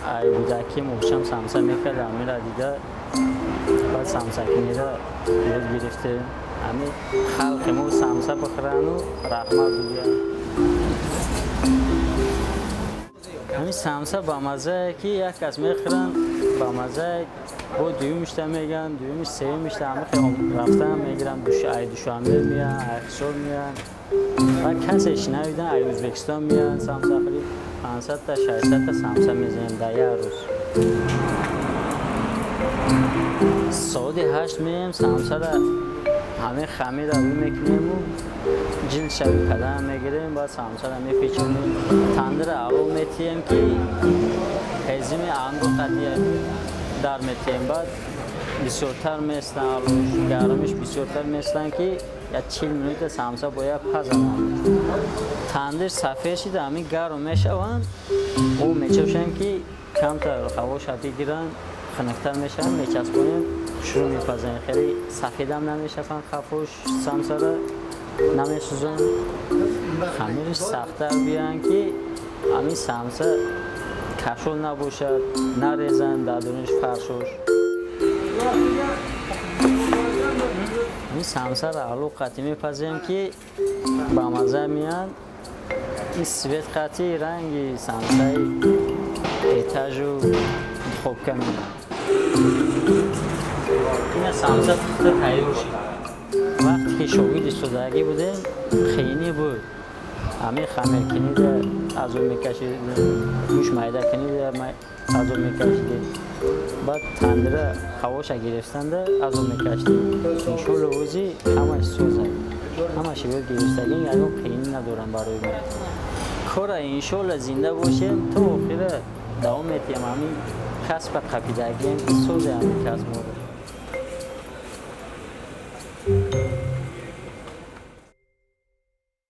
Ай кӯдакӣ мошам самса мекард, ҳамира дида, баъд самсакуниро ёд гирифтем. Ҳами халқи мо самса бихӯрану раҳмат бигӯянд. Ҳамин самса ба маззае, ки як кас мехӯранд, ба маззае, бо дуюмишта мегӯянд, дуюмиш, сеюмишта, ҳама рафтан мегиранд, ай Душанбе меянд, ай Ҳисор меянд ва касе шунавидан, ай Ӯзбекистон меянд самса хӯрӣ. 500-та, 600-та самса мезанем дар як рӯз. Соати 8 меем, самсара ҳамин хамира рӯй мекунему, ҷилд шави кадан мегирем, баъд самсара мепечонем, тандира алов метиҳем, ки ҳезими ангур қатия дар метиҳем, баъд бисёртар местан, аловш гармиш бисёртар местан, ки як 40 минута самса бояд пазананд. Тандир сафед шида, ҳамин гарм мешаванд, об мечошем, ки камтар ҳавоша бигиранд, хунуктар мешаванд, мечаспонем, шурӯъ мепазем. Хеле сафедам намешаванд, хафош самсара намесӯзанд, хамириш сахттар биёянд, ки ҳамин самса кашол набошад, нарезанд дардониш фаршош. Ҳамин самсара алу қатӣ мепазем, ки ба мазза меянд. Ин свет қатӣ ранги самсаи этажу духобка меянд. Ина самса пухта тайёр шид. Вақте ки шогирд истодагӣ будем, қиинӣ буд. Ҳамин хамиркунида азоб мекашидем, гӯшт майдакунида азоб мекашидем, баъд тандира ҳавоша гирифтанда азоб мекашидем. Иншолло, ӯзи ҳамаш созад, ҳамаш ёд гирифтагим, ягон қиинӣ надорам барои мо. Кора, иншолло, зинда бошем, то охира давом метиҳем. Ҳамин касба қапидагием, ки созе ҳамин касб моро.